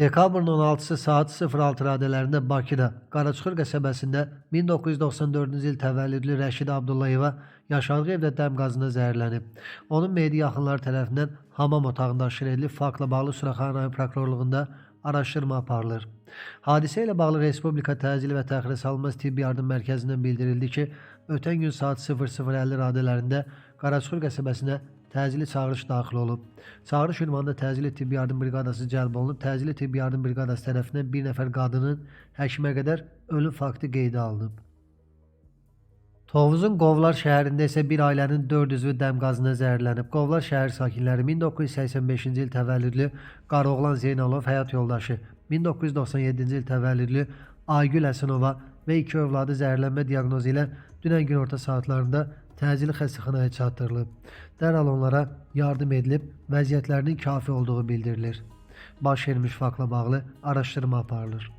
Dekabrın 16-sı saat 06 radələrində Bakıda, Qaraçuxur qəsəbəsində 1994-cü il təvəllüdlü Rəşid Abdullayeva yaşadığı evdə dəm qazından zəhərlənib. Onun meyidi yaxınları tərəfindən hamam otağında aşkar edilib, faktla bağlı Suraxanı rayon prokurorluğunda araşdırma aparılır. Hadisə ilə bağlı Respublika Təcili və Təxirəsalınmaz Tibbi Yardım Mərkəzindən bildirildi ki, ötən gün saat 00:50 radələrində Qaraçuxur qəsəbəsinə təcili çağırış daxil olub. Çağırış ünvanında təcili tibbi yardım briqadası cəlb olunub. Təcili tibbi yardım briqadası tərəfindən bir nəfər qadının həkimə qədər ölüm faktı qeydə alınıb. Tovuzun Qovlar şəhərində isə bir ailənin 4 üzvü dəm qazından zəhərlənib. Qovlar şəhər sakinləri 1985-ci il təvəllüdlü Qaroğlan Zeynalov həyat yoldaşı, 1997-ci il təvəllüdlü Aygül Həsənova və iki övladı zəhərlənmə diaqnozu ilə dünən günorta saatlarında təcili xəstəxanaya çatdırılıb. Dərhal onlara yardım edilib, vəziyyətlərinin kafi olduğu bildirilir. Baş vermiş faktla bağlı araşdırma aparılır.